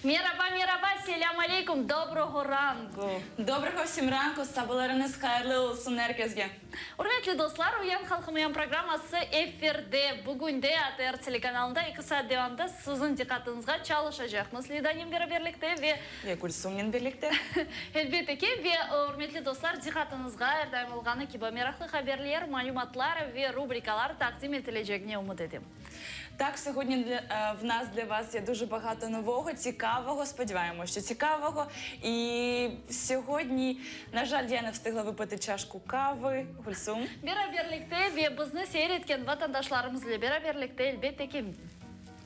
Meraba, meraba, selâm aleyküm, dobrogo ranku! Dobrogo vsim ranku, sabalarıñız hayırlı olsun er kesge! Ürmetli dostlar, Uyan halqım uyan programması efirde. Bugün de ATR telekanalında eki saat devamında siziñ diqqatıñızğa çalışacaqmız Lidanen beraberlikte ve. Ve Gülsumnen birlikte. Elbette ki, ve ürmetli dostlar, diqqatıñızğa er daim olğanı kibi meraqlı haberler, malümatlar ve rubrikalar taqdim etilecegine ümüt etem. Так, сьогодні в нас для вас є дуже багато нового, цікавого. Сподіваємося, що цікавого. І сьогодні, на жаль, я не встигла випити чашку кави. Гульсум. Beraberlikte ve bizni seyir etken vatandaşlarımız ile beraberlikte, elbette ki,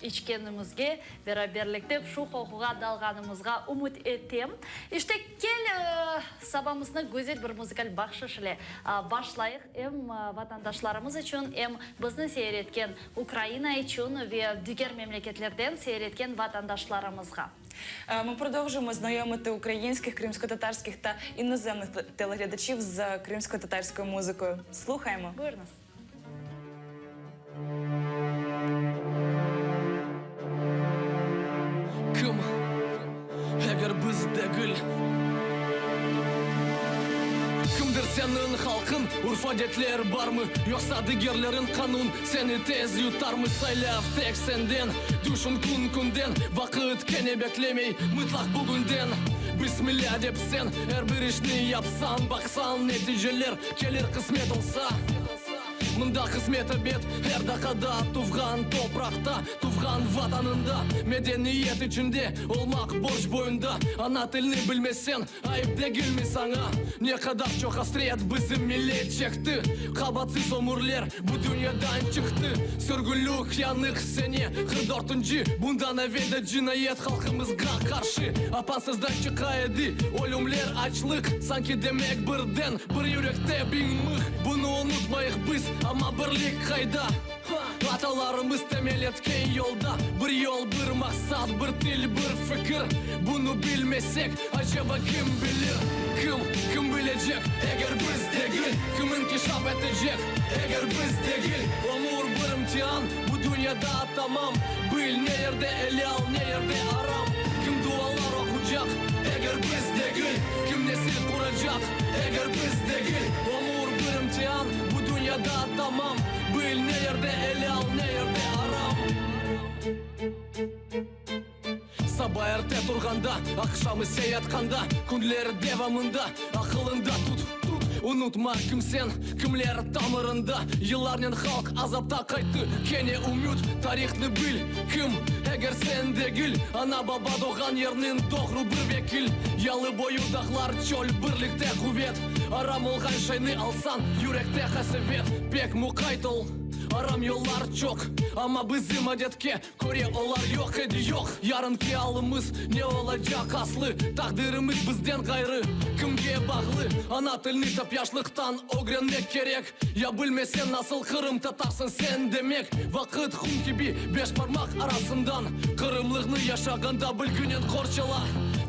içkenimizge, beraberlikte şu qoquğa dalğanımızğa ümüt etem. İşte, kel, sabamıznı güzel bir muzıkal bahşış ile başlayıq, em vatandaşlarımız içün, em bizni seyir etken Ukraina içün ve diger memleketlerden seyir etken vatandaşlarımızğa. Ми продовжуємо знайомити українських, кримськотатарських та іноземних телеглядачів з кримськотатарською музикою. Слухаємо. Buyurıñız. Kim, eger biz degil? Kimdir seniñ halqıñ, urf-adetler barmı? Yoqsa digerleriñ qanun seni tez yutarmı? Saylav tek senden, tüşün kün-künden, Vaqıt kene beklemey, mıtlaq bugünden. Bismillâ dep sen er bir işni yapsañ, Baqsañ, neticeler kelir qısmet olsa. Mında qısmet ebet, er daqada Tuvğan topraqta, tuvğan Vatanında, Medeniyet içinde olmaq borc boyunda. Ana tilni bilmesen, ayıp degilmi saña? Ne qadar çoq asret bizim millet çekti, Qabatsız ömürler bu dünyadan çıqtı. Sürgünlik, yanıq sene, 44-nci, Bundan evel de cinayet halqımızğa qarşı Apansızdan çıqa edi, ölümler, açlıq, Sanki demek birden bir yürekte biñ mıh. Bunı unutmayıq biz, amma birlik qayda? Atalarımız temel etken yolda Bir yol, bir maqsat, bir til, bir fikir Bunı bilmesek, aceba kim bilir? Kim, kim bilecek, eger biz degil? Kim inkişaf etecek, eger biz degil? Ömür bir imtian, bu dünyada tamam Bil, ne yerde elâl, ne yerde aram Kim dualar oqucaq, eger biz degil? Kim nesil quracaq, eger biz degil? Ömür bir imtian, bu dünyada tamam Bil, ne yerde elâl, ne yerde aram. Saba erte turğanda, aqşam ise yatqanda, Künler devamında aqılıñda tut, tut, Unutma kim sen, kimler tamırında, Yıllarnen halq azapta qayttı, kene ümüt, Tarihnı bil, kim, eger sen degil, Ana-baba doğğan yerniñ doğru bir vekil, Yalı boyu dağlar, çöl, birlikte quvet, Aram olğan şeyni alsañ, yürekte qasevet, Pek muqayt ol, aram yollar çoq, Amma bizim adetke köre olar yoq edi, yoq. Yarınki alımız ne olacaq aslı, Taqdirimiz bizden ğayrı kimge bağlı? Ana tilni tap yaşlıqtan ögrenmek kerek, Ya bilmeseñ nasıl qırımtatarsıñ sen demek? Vaqıt qum kibi beş parmaq arasından, Qırımlıqnı yaşağanda bilginen qorçala.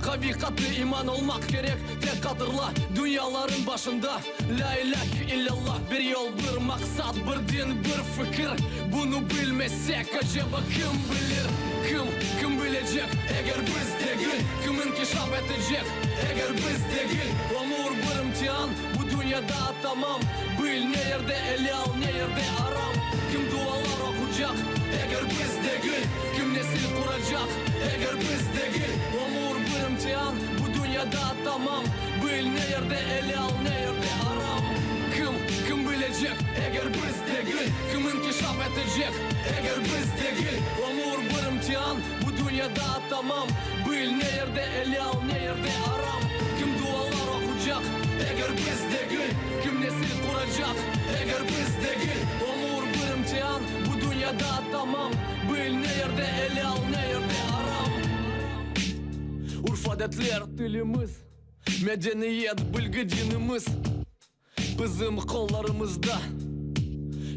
Qaviy qattı iman olmaq kerek, tek hatırla, Dünyalarıñ başında lâ ilâhe illâllah Bir yol, bir maqsat, bir din, bir fikir, Bunı bilmesek, aceba kim bilir? Kim, kim bilecek, eger biz degil? Kim inkişaf etecek, eger biz degil? Ömür bir imtian, bu dünyada tamam, Bil, ne yerde elâl, ne yerde aram. Kim dualar oqucaq, eger biz degil? Kim nesil quracaq, eger biz degil? Ömür bir imtian, bu dünyada tamam, Bil, ne yerde elâl, ne yerde aram. Kim, kim bilecek, eger biz degil? Kim inkişaf etecek, eger biz degil? Ömür bir imtian, bu dünyada tamam, Bil, ne yerde elâl, ne yerde aram. Kim dualar oqucaq, eger biz degil? Kim nesil quracaq, eger biz degil? Ömür bir imtian, bu dünyada tamam, Bil, ne yerde elâl, ne yerde aram. Urf-adetler, tilimiz, medeniyet, bilgi, dinimiz Bizim qollarımızda,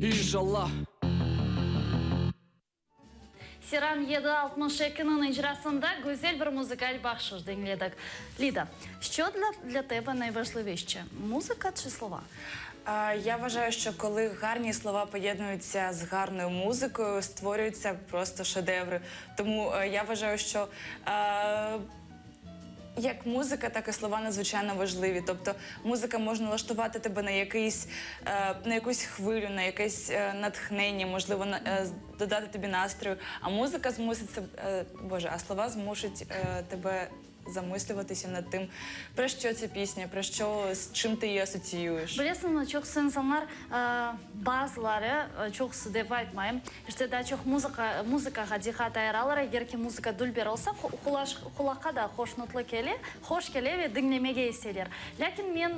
inşallah. Siran 762-niñ icrasında güzel bir muzıkal bahşış diñledik. Lida, що для, для тебе найважливіше, музика чи слова? Я вважаю, що коли гарні слова поєднуються з гарною музикою, створюються просто шедеври. Тому е, я вважаю, що е, як музика, так і слова надзвичайно важливі. Тобто музика може налаштувати тебе на якийсь, е, на якусь хвилю, на якесь е, натхнення, можливо, на, е, з- додати тобі настрою. А музика змусить себе, е, Боже, а слова змушуть е, тебе замислюватися над тим, про що ця пісня, про що з чим ти її асоціюєш. Bilesiñmi, çoqusı insanlar bazıları, çoqusı dep aytmayım, işte daa çoq muzıka, muzıkağa diqqat ayıralar, eger ki muzıka dülber olsa, qulaqqa da hoşnutlı kele, hoş kele ve diñlemege isteyler. Lâkin men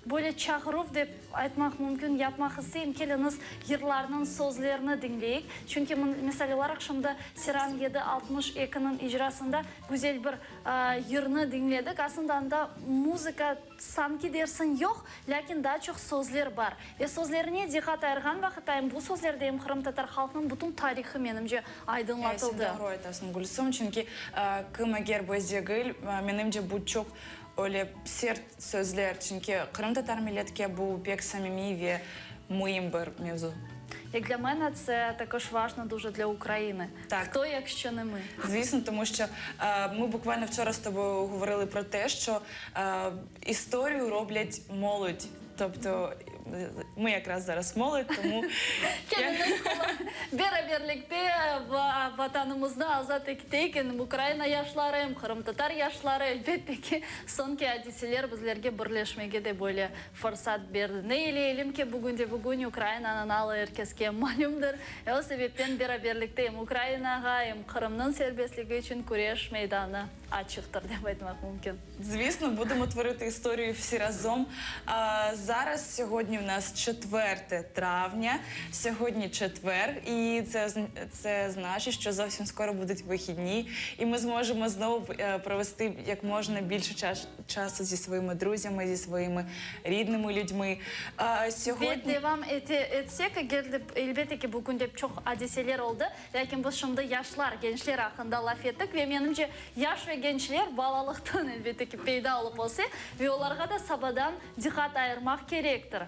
böyle çağıruv dep aytmaq mümkün, yapmaq isteyim, keliñiz, yırlarnıñ sözlerini diñleyik. Çünki, misal olaraq, şimdi Siran 762-niñ icrasında güzel bir yırnı diñledik. Aslında anda muzıka sanki dersiñ yoq, lâkin daa çoq sözler bar. Ve sözlerine diqqat ayırğan vaqıtta em bu sözlerde em qırımtatar halqınıñ bütün tarihı, menimce, aydınlatıldı. Sen doğru aytasıñ, Gülsüm, çünki kim eger biz degil, menimce, bu çoq öyle sert sözler, çünki qırımtatar milletke bu pek samimiy ve müim bir mevzu. Як для мене, це також важно дуже для України. Так. Хто, якщо не ми? Звісно, тому що е, ми буквально вчора з тобою говорили про те, що е, історію роблять молодь. Тобто е, ми якраз зараз молодь, тому я... Beraberlikte Vatanımıznı azat eteyik, em Ukraina yaşları, em qırımtatar yaşları, elbette ki, soñki adiseler bizlerge birleşmege de böyle fırsat berdi. Ne eyleyelim ki, bugünde bugün Ukrainanıñ alı er keske malümdir. E o sebepten beraberlikte em Ukrainağa, em Qırımnıñ serbestligi içün küreş meydanı açıqtır, dep aytmaq mümkün. Звісно, будемо творити історію всі разом. А, зараз сьогодні в нас 4 травня, сьогодні четвер, і це, зн- це значить, що зовсім скоро будуть вихідні, і ми зможемо знову е, провести як можна більше час, часу зі своїми друзями, зі своїми рідними людьми. А, Ve сьогодні devam ete, etsek, eger de, elbette ki, bugün de çoq adiseler oldı, lâkin biz şimdi yaşlar, gençler aqqında laf ettik ve menimce, yaş ve gençler balalıqtan, elbette ki, peyda olıp öse ve olarğa da sabadan diqqat ayırmaq kerektir.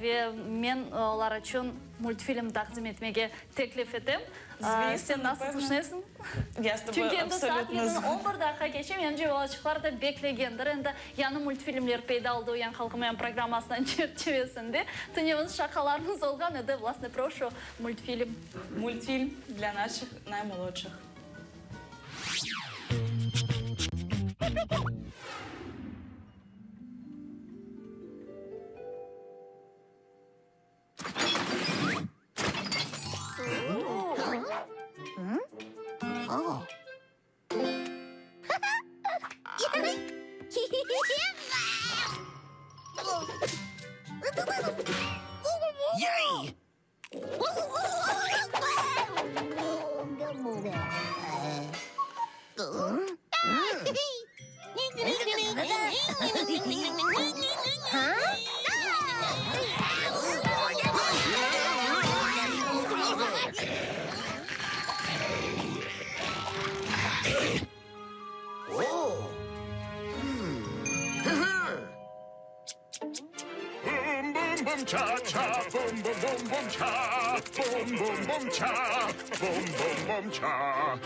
Ve men olar içün multfilm taqdim etmege teklif etem. Zvісno, Sen nasıl напевно. tüşünesiñ? Я з тобою Çünki endi saat абсолютно yedini згодна. 11 daqqa keçe, menimce, balaçıqlar da beklegendir. Endi yañı multfilmler peyda oldı Uyan halqım uyan programmasınıñ çerçivesinde. Tünevin şaqalarımız olğan edi, властно прошу, multfilm. Мультфильм для наших наймолодших. Yay! Bum bum bum cha cha bum bum bum bum cha bum bum bum cha bum bum bum cha.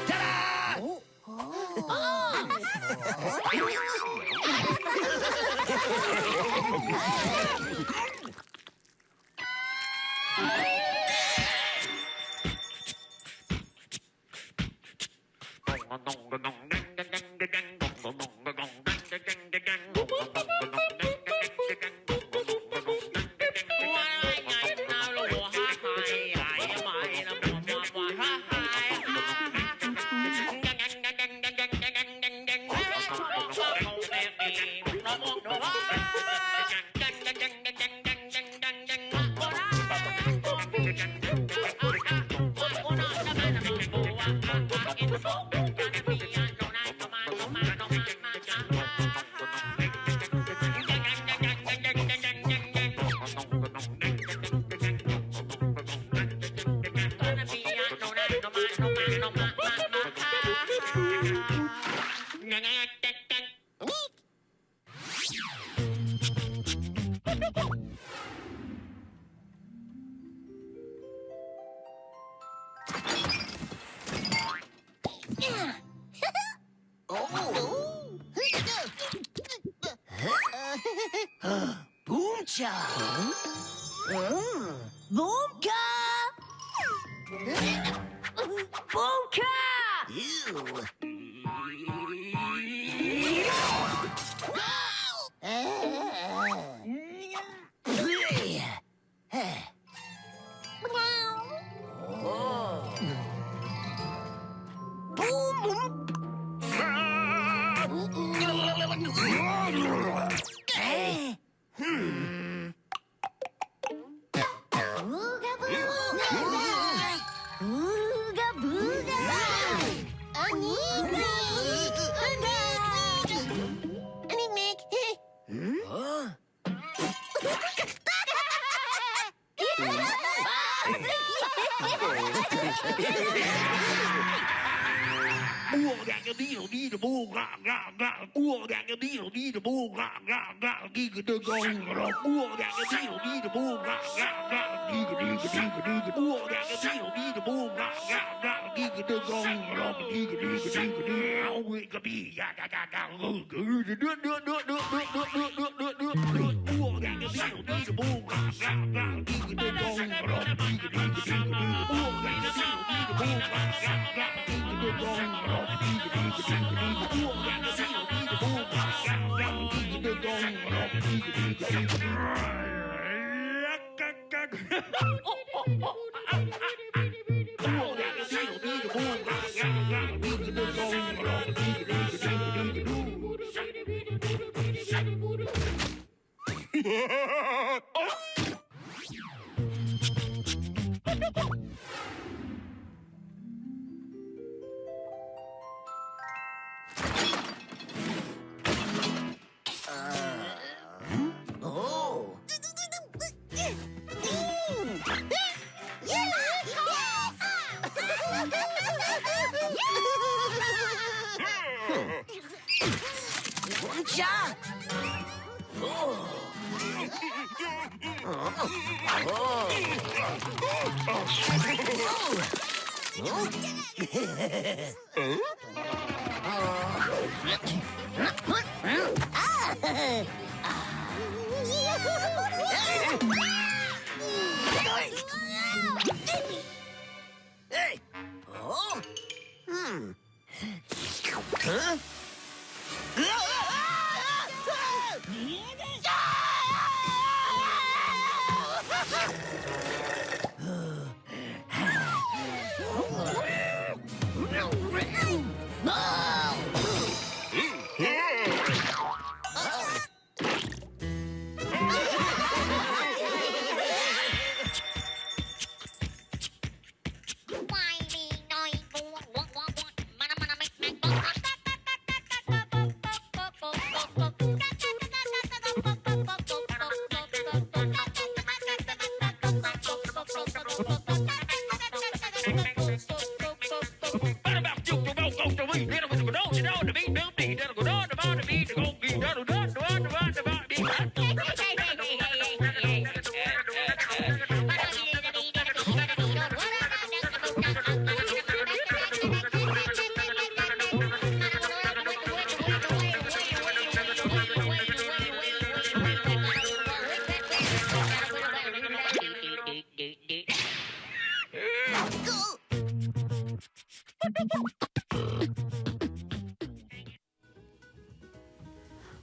Bumça! Bumka! Bumka!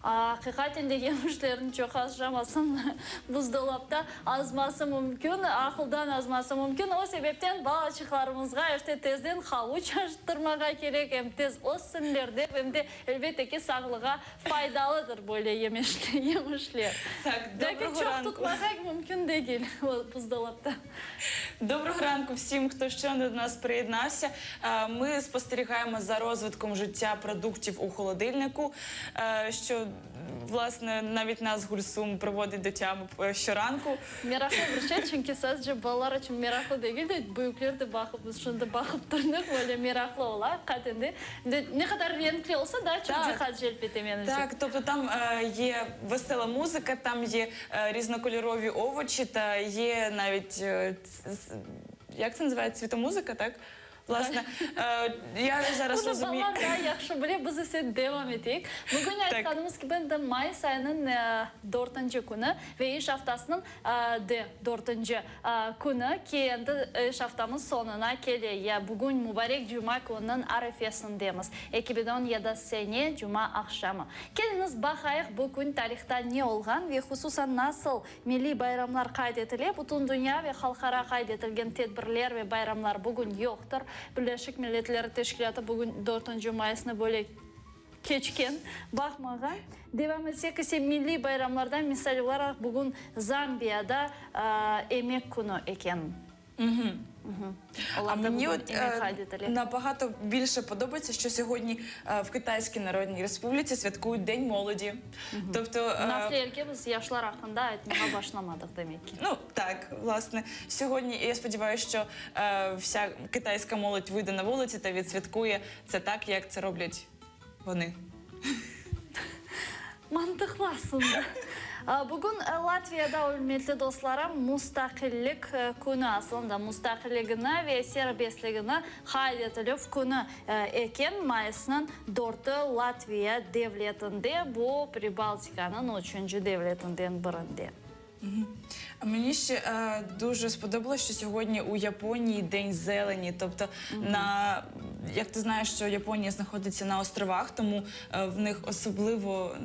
Aqiqaten de yemişlerniñ çoq aşamasın, buzdolapta azması mümkün, aqıldan azması mümkün. O sebepten balaçıqlarımızğa işte tezden havuç aştırmağa kerek, em tez össinler dep, em de, elbette ki, sağlığa faydalıdır böyle yemişler. Так, Lâkin доброго çoq ранку. tutmağa mümkün degil buzdolapta. Доброго ранку всім, хто щойно до нас приєднався. Е, Ми спостерігаємо за розвитком життя продуктів у холодильнику, е, що власне навіть нас Гульсум приводить до тями е, щоранку. Meraqlı bir şey, çünki sadece balalar içün meraqlı degil de, büyükler de baqıp, biz şimdi baqıp turnıq, böyle meraqlı ola, aqiqaten de. Ne qadar renkli olsa, daa çoq Так. diqqat celp ete menimce. Так, тобто там е, є весела музика, там є е, різнокольорові овочі та є навіть е, ц- з- як це називається цвітомузика, так? Власне, е, я зараз Bunı розумію. balalar daa yahşı bile, biz ise devam eteyik. Bugün aytqanımız kibi, endi mayıs ayınıñ dörtünci künü ve iş aftasınıñ de dörtünci künü ki, endi iş aftamız soñuna kele. Ya bugün mubarek cuma kününiñ arefesindemiz, 2017 sene cuma aqşamı. Keliñiz baqayıq, bu kün tarihta ne olğan ve hususan nasıl Milliy bayramlar qayd etile, bütün dünya ve halqara qayd etilgen tedbirler ve bayramlar bugün yoqtır. Birleşik Milletleri Teşkilâtı bugün dörtünci mayısnı böyle keçken, baqmağan. Devam etsek ise, milliy bayramlardan misal olaraq, bugün Zambiyada Emek künü eken. А Olarda мені bugün от emek е, qayd etile. набагато більше подобається, що сьогодні е, в Китайській Народній Республіці святкують День молоді. Тобто, е, Nasıl erke biz yaşlar aqqında aytmağa başlamadıq, demek ki. Ну так, власне, сьогодні я сподіваюся, що е, вся китайська молодь вийде на вулиці та відсвяткує це так, як це роблять вони. Mantıqlı aslında. Bugün Latviyada, ürmetli dostlarım, Mustaqillik künü, aslında mustaqilligini ve serbestligini qayd etilüv künü eken, mayısnıñ dörtü Latviya devletinde, bu Pribaltikanıñ üçünci devletinden birinde. А Мені ще е, дуже сподобалося, що сьогодні у Японії День зелені. Тобто, на як ти знаєш, що Японія знаходиться на островах, тому е, в них особливо.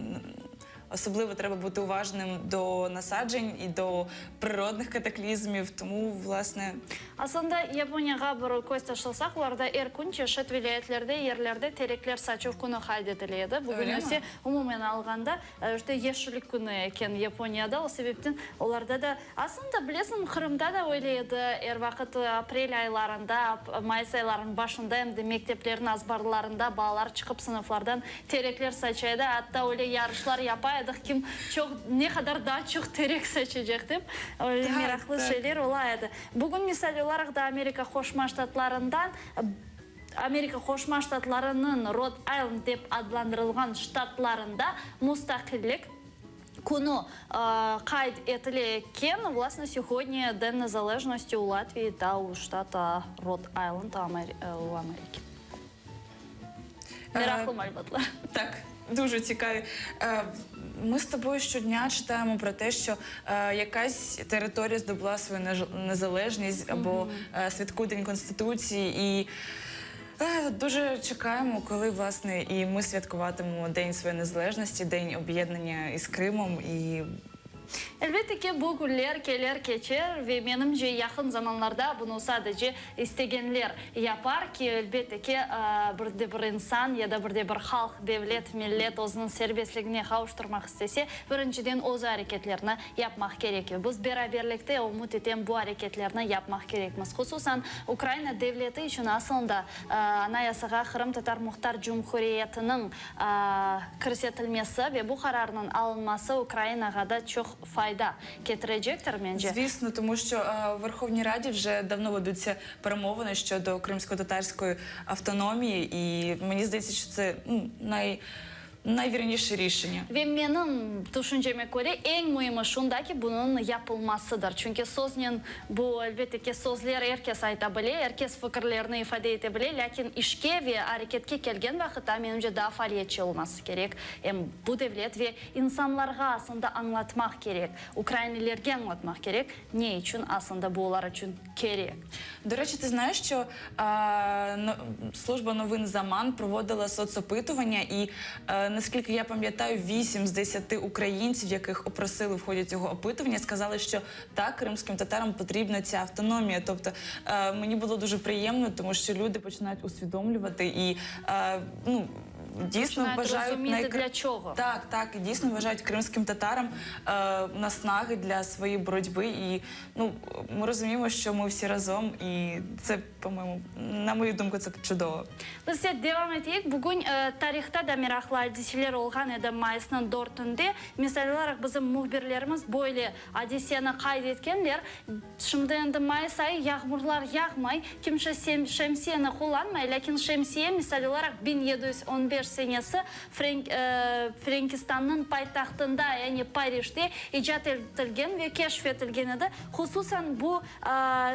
Особливо треба бути уважним до насаджень і до природних катаклізмів. Тому, власне, Aslında, Yaponiyağa bir köz taşlasaq, olarda er kün çeşit vilâyetlerde, yerlerde terekler saçuv künü qayd etile edi. Bugün Öyle mi? ise, umumen alğanda, işte, yeşillik künü eken Yaponiyada. O sebepten olarda da, aslında, bilesiñ, Qırımda da öyle edi, er vaqıt aprel aylarında, mayıs aylarınıñ başında em de mekteplerniñ azbarlarında balalar çıqıp sınıflardan terekler saça edi. Atta öyle yarışlar yapa edik, kim çoq, ne qadar daa çoq terek saçacaq dep, öyle Так, meraqlı так. şeyler ola edi. Bugün, misal olaraq da, Amerika Qoşma Ştatlarından, Amerika Qoşma Ştatlarınıñ Rod Aylend dep adlandırılğan ştatlarında Mustaqillik künü qayd etile eken. Власне, сьогодні День незалежності у Латвії та у штата Род-Айленд у Америці. Meraqlı malümatlar. Так, дуже цікаві. Е, Ми з тобою щодня читаємо про те, що е, якась територія здобула свою неж- незалежність або е, святкує День Конституції. І е, дуже чекаємо, коли власне і ми святкуватимемо День своєї незалежності, День об'єднання із Кримом. І Elbette ki, bu künler keler, keçer ve menimce yaqın zamanlarda bunı sadece istegenler yapar ki, elbette ki, bir de bir insan ya da bir de bir halq, devlet, millet özüniñ serbestligine qavuştırmaq istese, birinciden öz areketlerini yapmaq kerek. Ve biz beraberlikte, ümüt etem, bu areketlerni yapmaq kerekmiz. Hususan, Ukraina devleti içün asılında Anayasağa Qırımtatar Muhtar Cumhuriyetiniñ kirsetilmesi ve bu qararnıñ alınması Ukrainağa da çoq fayda ketirecektir, mence. Звісно, тому що е, у Верховній Раді вже давно ведуться перемовини щодо кримсько-татарської автономії, і мені здається, що це ну, най, найвірніше рішення. Ve menim tüşünceme köre, eñ müimi şunda ki, bunıñ yapılmasıdır. Çünki söznen, bu, elbette ki, sözler er kes ayta bile, er kes fikirlerini ifade ete bile, lâkin işke ve areketke kelgen vaqıtta, menimce, daa faaliyetçi olması kerek em bu devlet ve insanlarğa aslında añlatmaq kerek, ukrainlilerge añlatmaq kerek, ne içün aslında bu olar içün kerek. До речі, ти знаєш, що е, но- служба новин Заман проводила соцопитування, і е, наскільки я пам'ятаю, 8 з 10 українців, яких опросили в ході цього опитування, сказали, що так, кримським татарам потрібна ця автономія. Тобто е, мені було дуже приємно, тому що люди починають усвідомлювати і е, ну, дійсно Починають бажають розуміти, для чого. Так, так, і дійсно вважають кримським татарам е, наснаги для своєї боротьби. І ну, ми розуміємо, що ми всі разом, і це, по-моєму, на мою думку, це чудово. Biz ise devam eteyik. Bugün tarihta da meraqlı adiseler olğan edi mayısnıñ dörtünde. Misal olaraq, bizim mühbirlerimiz böyle adiseni qayd etkenler. Şimdi endi mayıs ayı, yağmurlar yağmay, kimse şemsiyeni qullanmay, lâkin şemsiye, misal olaraq, 1715. beş senesi Frenk, Frenkistannıñ paytahtında, yani Parijde icat etilgen ve keşf etilgen edi. Hususan bu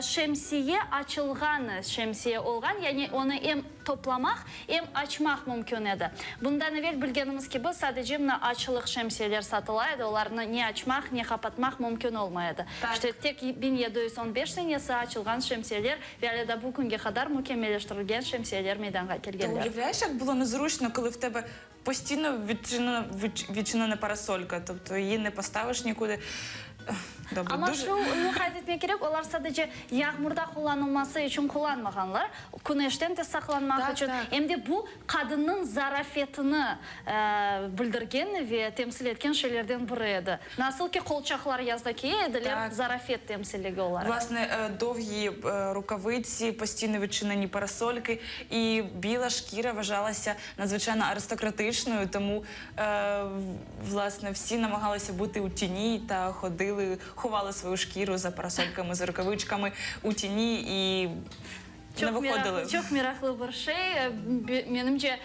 şemsiye açılğan şemsiye olğan, yani onı em toplamaq, em açmaq mümkün edi. Bundan evel, bilgenimiz kibi, sadece mına açılıq şemsiyeler satıla edi, olarnı ne açmaq, ne qapatmaq mümkün olmay edi. İşte, tek 1715 senesi açılğan şemsiyeler ve ale da bu künge qadar mükemmelleştirilgen şemsiyeler meydanğa Ти kelgenler. уявляєш, як було незручно, коли в тебе постійно відчинена, відчинена парасолька, тобто її не поставиш нікуди. Ех, Добре, Amma дуже... şunı qayd etmek kerek, olar sadece yağmurda qullanılması içün qullanmağanlar, küneşten de saqlanmaq Так, içün, так. em de bu qadınnıñ zarafetini bildirgen ve temsil etken şeylerden biri edi. Nasıl ki qolçaqlar yazda kiye ediler, Так. zarafet temsilligi olaraq. Власне, е, довгі е, рукавиці, постійно відчинені парасольки, і біла шкіра вважалася надзвичайно аристократичною, тому е, власне всі намагалися бути у тіні та ходили, ховали свою шкіру за парасольками, за рукавичками у тіні і не Çoq виходили. meraqlı, çoq meraqlı bir şey. Menimce,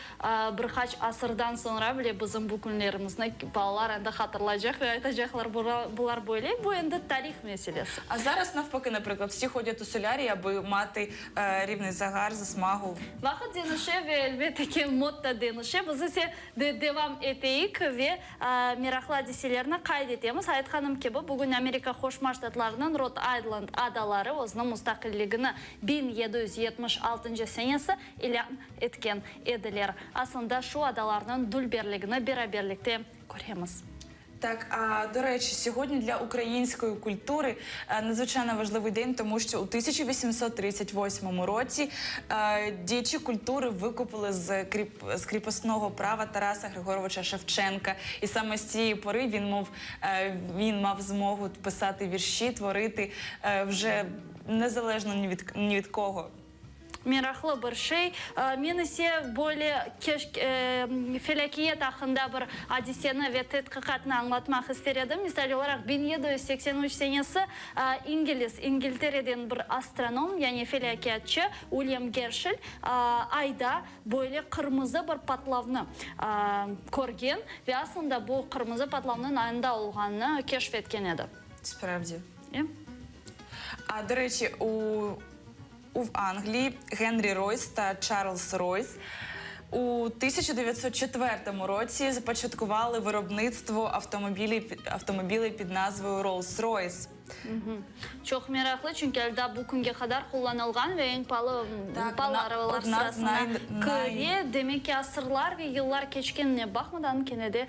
bir qaç asırdan soñra bile bizim bu künlerimizni balalar endi hatırlaycaq ve aytacaqlar, bular böyle, bu endi tarih meselesi. А зараз навпаки, наприклад, всі ходять у солярій, аби мати е, рівний загар, засмагу. Vaqıt deñişe ve, elbette ki, mod da deñişe. Biz ise de devam eteyik ve meraqlı adiselerni qayd etemiz. Aytqanım kibi, bugün Amerika Qoşma Ştatlarınıñ Rod Aylend adaları özüniñ mustaqilligini 1776 senesi ilân etken ediler. Aslında, şu adalarnıñ dülberligini beraberlikte köremiz. Так, а до речі, сьогодні для української культури е, надзвичайно важливий день, тому що у 1838 році е, діячі культури викупили з кріп з кріпосного права Тараса Григоровича Шевченка. І саме з цієї пори він мов е, він мав змогу писати вірші, творити е, вже незалежно ні від ні від кого. Meraqlı bir şey. Men ise böyle felâkiyet aqqında bir adiseni ve tedqiqatnı añlatmaq ister edim. Misal olaraq, 1783 senesi İngiliz, İngiltereden bir astronom, yani felâkiyatçı Uilyam Gerşel Ayda böyle qırmızı bir patlavnı körgen ve aslında bu qırmızı patlavnıñ anda olğanını keşf etken edi. Справді. А до речі, у, у в Англії Генрі Ройс та Чарльз Ройс у 1904 році започаткували виробництво автомобілів, автомобілів під назвою Rolls-Royce. Çoq meraqlı, çünki al daa bu künge qadar qullanılğan ve eñ paalı Так, paalı вона arabalar одна з sırasına най- kire. Demek ki, asırlar ve yıllar keçkenine baqmadan, kene de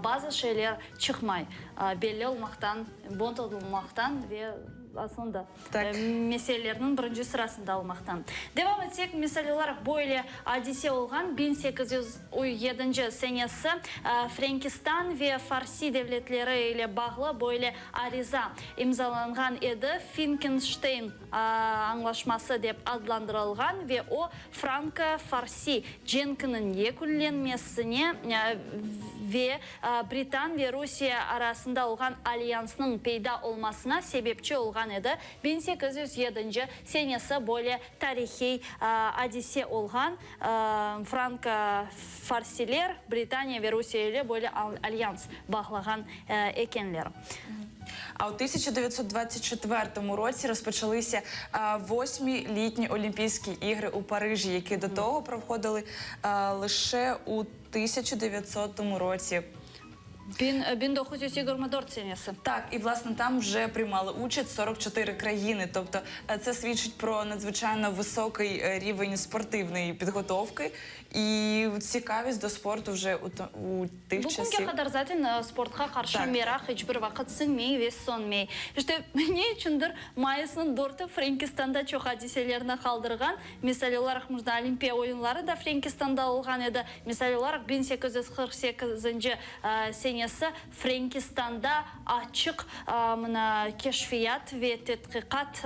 bazı şeyler çıqmay belli olmaqtan, bond olmaqtan ve aslında Так. meselelerniñ birinci sırasında olmaqtan. Devam etsek, misal olaraq, böyle adise olğan, 1807 senesi Frenkistan ve Farsi devletleri ile bağlı böyle ariza imzalanğan edi, Finkenşteyn añlaşması dep adlandırılğan ve o, Franko-Farsi cenkiniñ yekünlenmesine ve Britan ve Rusiye arasında olğan alyansnıñ peyda olmasına sebepçi olğan edi. 1807 senesi böyle tarihiy adise olğan, franko-farsiler Britaniya ve Rusiye ile böyle alyans bağlağan ekenler. А у 1924 році розпочалися е, восьмі літні Олімпійські ігри у Парижі, які до того проходили е, лише у 1900 році. 1924 senesi. Так, і власне там вже приймали участь 44 країни. Тобто е, це свідчить про надзвичайно високий е, рівень спортивної підготовки і цікавість до спорту вже у, то- у тих Bu künge часів. qadar zaten sportqa qarşı Так. meraq iç bir vaqıt siñmey ve sönmey. İşte, ne içündir mayısnıñ dörtü Frenkistanda çoq adiselerni qaldırğan. Misal olaraq, mında Olimpiya oyunları da Frenkistanda olğan edi. Misal olaraq, 1848-nci senesi Frenkistanda açıq mına keşfiyat ve tedqiqat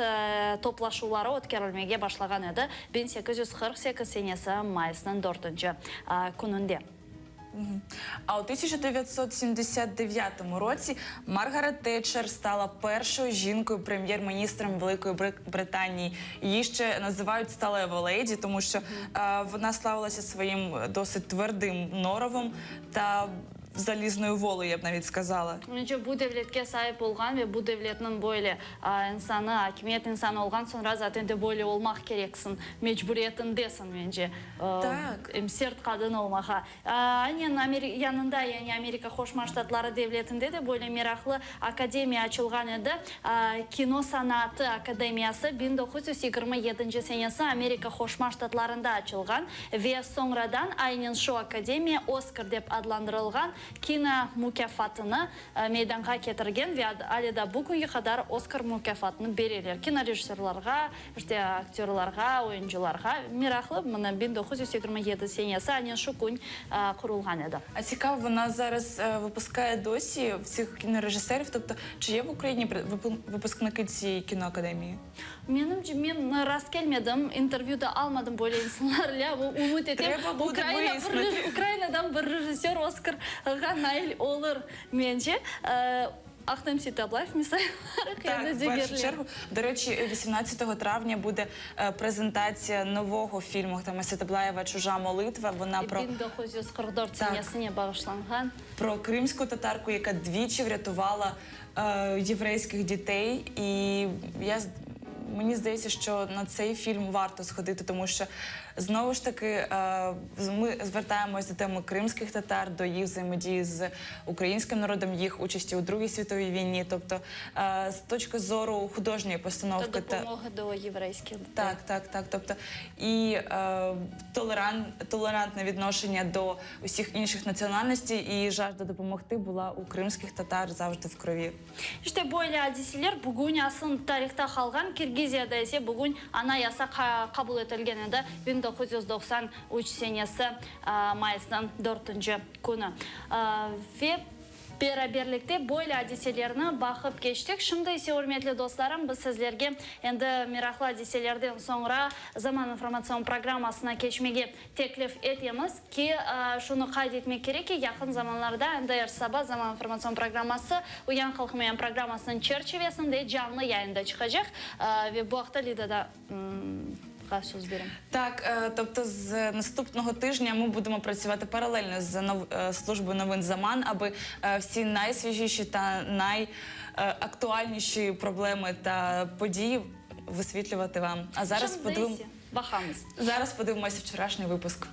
toplaşuvları ötkerilmege başlağan edi, 1848 senesi mayısnıñ dörtünci kününde. А у 1979 році Маргарет Тетчер стала першою жінкою прем'єр-міністром Великої Британії. Її ще називають сталева леді, тому що е, вона славилася своїм досить твердим норовом та залізною волею, я б навіть сказала. Mence bu devletke saip olğan ve bu devletniñ böyle insanı, akimiyet insanı olğan soñra zaten de böyle olmaq kereksiñ, mecburiyetindesin mence. Tak. Em sert qadın olmağa. Aynen yanında, yani Amerika Qoşma Ştatları devletinde de böyle meraqlı akademiya açılğan edi, Kino sanatı akademiyası 1927 senesi Amerika Qoşma Ştatlarında açılğan ve soñradan aynen şu akademiya Oskar dep adlandırılğan kino mukâfatını meydanğa ketirgen ve ale da bugünge qadar Oskar mukâfatını bereler kinorejissörlarğa, işte, aktörlarğa, oyuncılarğa. Meraqlı, mına, 1927 senesi aynen şu kün qurulğan edi. А цікаво, вона зараз е, випускає досі всіх кінорежисерів. Тобто, чи є в Україні при- випу- випускники цієї кіноакадемії? Menimce, men rast kelmedim, intervyu da almadım böyle insanlarla, ümüt etem, Треба буде Ukraina bir, вияснити. Ukrainadan bir rejissör Oskarğa nail olur, mence. Ahtem Seitablayev misal olaraq, ya Так, da в першу digerleri. чергу. До речі, 18 травня буде е, презентація нового фільму Ахтема Сеітаблаєва Чужа молитва. Вона про, 1944 Так. senesine bağışlanğan. про кримську татарку, яка двічі врятувала е, єврейських дітей. І я з- мені здається, що на цей фільм варто сходити, тому що знову ж таки е, ми звертаємось до теми кримських татар, до їх взаємодії з українським народом, їх участі у Другій світовій війні. Тобто, е, з точки зору художньої Та постановки та допомоги до єврейських дітей. так, так, так. Тобто і е, толеран, толерантне відношення до усіх інших національностей і жажда допомогти була у кримських татар завжди в крові. İşte böyle adiseler bugün asıl tarihta qalğan, Kirgiziyada ise bugün Anayasa qabul etilgen edi, 1993 senesi mayısnıñ dörtünci künü. Ve beraberlikte böyle adiselerni baqıp keçtik. Şimdi ise, ürmetli dostlarım, biz sizlerge endi meraqlı adiselerden soñra Zaman informatsion programmasına keçmege teklif etemiz ki, şunı qayd etmek kerek ki, yaqın zamanlarda endi er saba Zaman informatsion programması Uyan halqım uyan programmasınıñ çerçivesinde canlı yayında çıqacaq. Ve bu aqta Lidada ğa söz berem. Так, е, тобто з наступного тижня ми будемо працювати паралельно з нов... е, службою новин Заман, аби е, всі найсвіжіші та найактуальніші проблеми та події висвітлювати вам. А зараз Şimdi подивимо ise baqamız. зараз подивимося вчорашній випуск.